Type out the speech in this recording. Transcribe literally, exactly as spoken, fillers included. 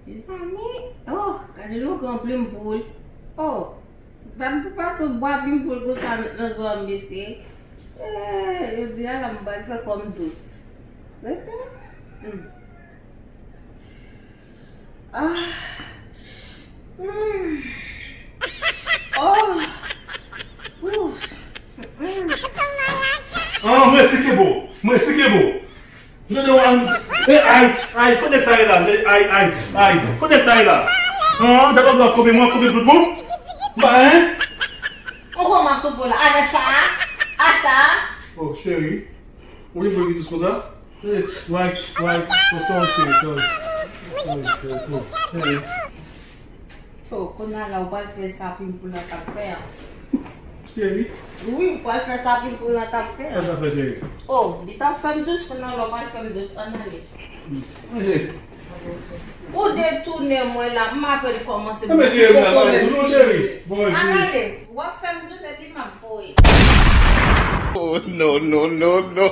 Mezanmi, oh, gade yon gran plim poul. Oh, sa m te pase bwa plim poul konsa nan zò a, mesye. Eh, yo di a la m pral fè kòm dous. Rete. Hmm. Ah. Hmm. Oh. Ouf. Mm-mm. Ah, mwen si ke bo. Mwen si ke bo. Gade w an. E, ay, ay, kote sa ye la? E, ay, ay, ay, kote sa ye la? Ah, dakò, dakò, koube mwen, koube tout bon. Ba, hein? Ou kòman tout bon la? Avè sa? A sa? Oh, cheri. Ou vle mwen dous konsa? Eh, right, right. Oh, sorry, cheri, sorry. Sorry, cheri, sorry. Hey. So, kounye a la, ou pral fè sa plim poul la t ap fè a. Cheri. Wi, ou pral fè sa plim poul la t ap fè a. Sa sa fè, cheri? Oh, li t ap fè m dous, kounye a la, ou pral fè m dous. Ann ale. Manje. Ou detounen mwen la, m apèn kòmanse. Enben, cheri, m nan pale. Doudou, cheri. Bon, ann ale. W ap fè m dous epi m ap voye. Oh, no, no, no, no.